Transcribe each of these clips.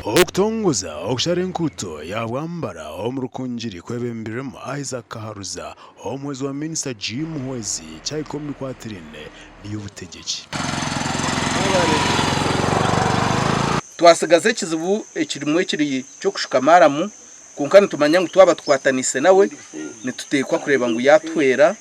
Okutongoza okushara enkuuto ya Bwambara omu Rukungiri kwebembirwemu Isaac Kaharuza, omuhwezi wa minisita Jim Muhwezi kyahika omu bikwatiraine n'eby'obutegyeki. Twatsigaza ekizibu ekirimu ekiri ky'okushuka maaramu kwonka nitumanya ngu twaba tukwataniise nawe nituteekwa kureeba ngu yaatuhwera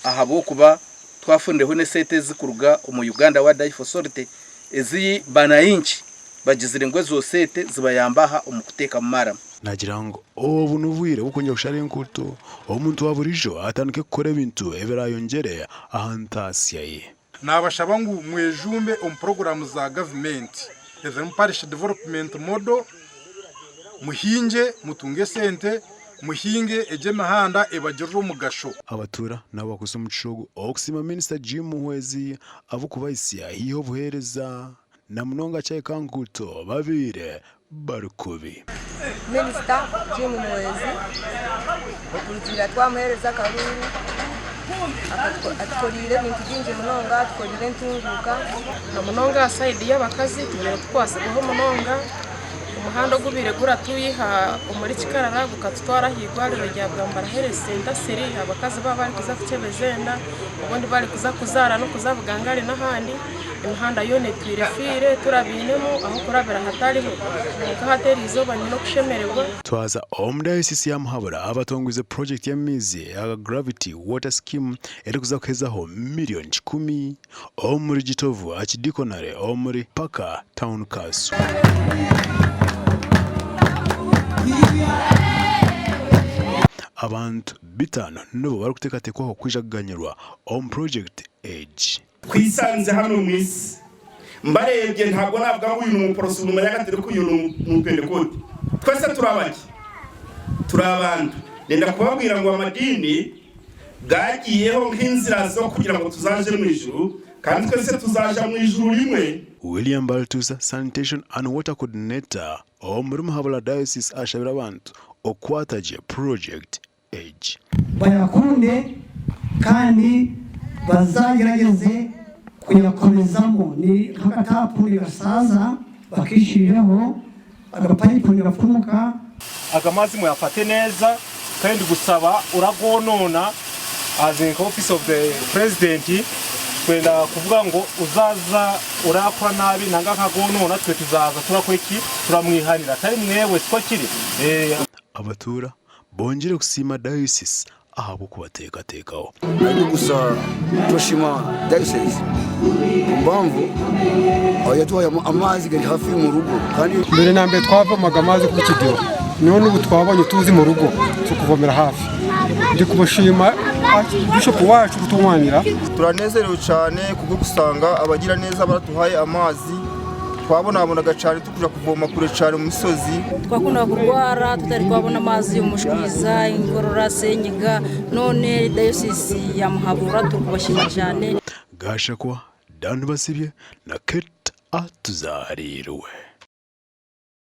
ahabw'okuba twafunireho n'eseete ezirikuruga omu Uganda Wildlife Authority ezi bananchi bagizire ngu ezo seete zibayambe aha omu kuteekamu maaramu. Naagira ngu obu n'obwire bw'okwongyera kushara enkuuto, omuntu wa buriijo atandike kukora ebintu ebiraayongyere aha ntaasya ye. Naabashaba ngu mwejumbe omu puroguraamu za gavumenti ezirimu Parish Development Model, muhingye mutunge esente, muhinge egyo emihanda ebagirire omugasho. Abatuura nabo bakozesa omugisha ogu okusiima Minisita Jim Muhwezi ahabw'okubahisya haihi obuheereza na munonga Kyahika Nkuuto babaire bari kubi. Minisita Jim Muhwezi okurugiirira twamuheereza akaruuru atukoreire ebintu bingi munonga, atukoreire entunguuka. Na munonga aha sayidi y'abakazi tubaire tukwasibweho munonga, omuhanda ogubaire guratwiha omuri Kikarara gukatutwara aha irwariro rya Bwambara Health Centre Siri abakazi baaba barikuza kukyebeza enda obundi barikuza kuzaara n'okuza Bugangari n'ahandi. Emihanda yoona etwire efiire turabainemu ah'okurabira hatariho. Kwonka hati eri izooba nyine okushemererwa. Twaza omu dayosisi ya Muhabura abatongwize purojekiti y'amaizi eya Gravity Water Scheme erikuza kuhezaho miriyoni kikumi omuri Gitovu Archdeaconry omuri Paka Town Council. Abantu bitaano nibo barikuteekateekwaho kwija kuganyirwa omu purojekiti egi. Twisanze hanu omu isi. Mbareebye ntabwo navuga ngu uyu ni umuporoso uyu ni umunyagatolika uyu ni umupentekote. Twese turi abaki? Turi abantu. Nenda kubabwira ngu amadiini gagiyeho nk'inzira zo kugira ngu tuzaje mu ijuru kandi twese tuzaja mu ijuru rimwe. William Baltuza, Sanitation and Water Coordinator omuri Muhabura Diocese ashabire abantu okukwata gye purojekiti egi. Bayakunde kandi bazagyeragyeze kuyakomezamu. Ni nk'akatapu nigasaaza bakishirireho, agapayipu nigafumuka. Aga mazi muyafate neza kandi gusaba uragonona as nka office of the president twenda kuvuga ngu uzaza urakora nabi nanga akagonona twe tuzaza turakora iki turamwihanira atari mwewe siko kiri. Abatuura Bongyire kusiima Diocese ahabw'okubateekateekaho. Ndi gusa turashima Diocese omu mpamvu yatuhaye amazi gari hafi mu rugo kandi. Mbere na mbere twavomaga amazi ku kidiba none ubu twabonye utuzi mu rugo tukuvomera hafi. Ndi kumushima Bishop wacu kutunwanira. Turanezerewe cyane kubwo gusanga abagira neza baratuhaye amazi twabonabonaga cyane tukuja kuvoma kure cyane mu misozi. Twakundaga kurwara tutari twabona amazi, umushwiza, inkorora, senyiga, none dayosisi ya Muhabura turi kubashima cyane. Gashakwa, Dan Basibye na Kate Atuzarirwe.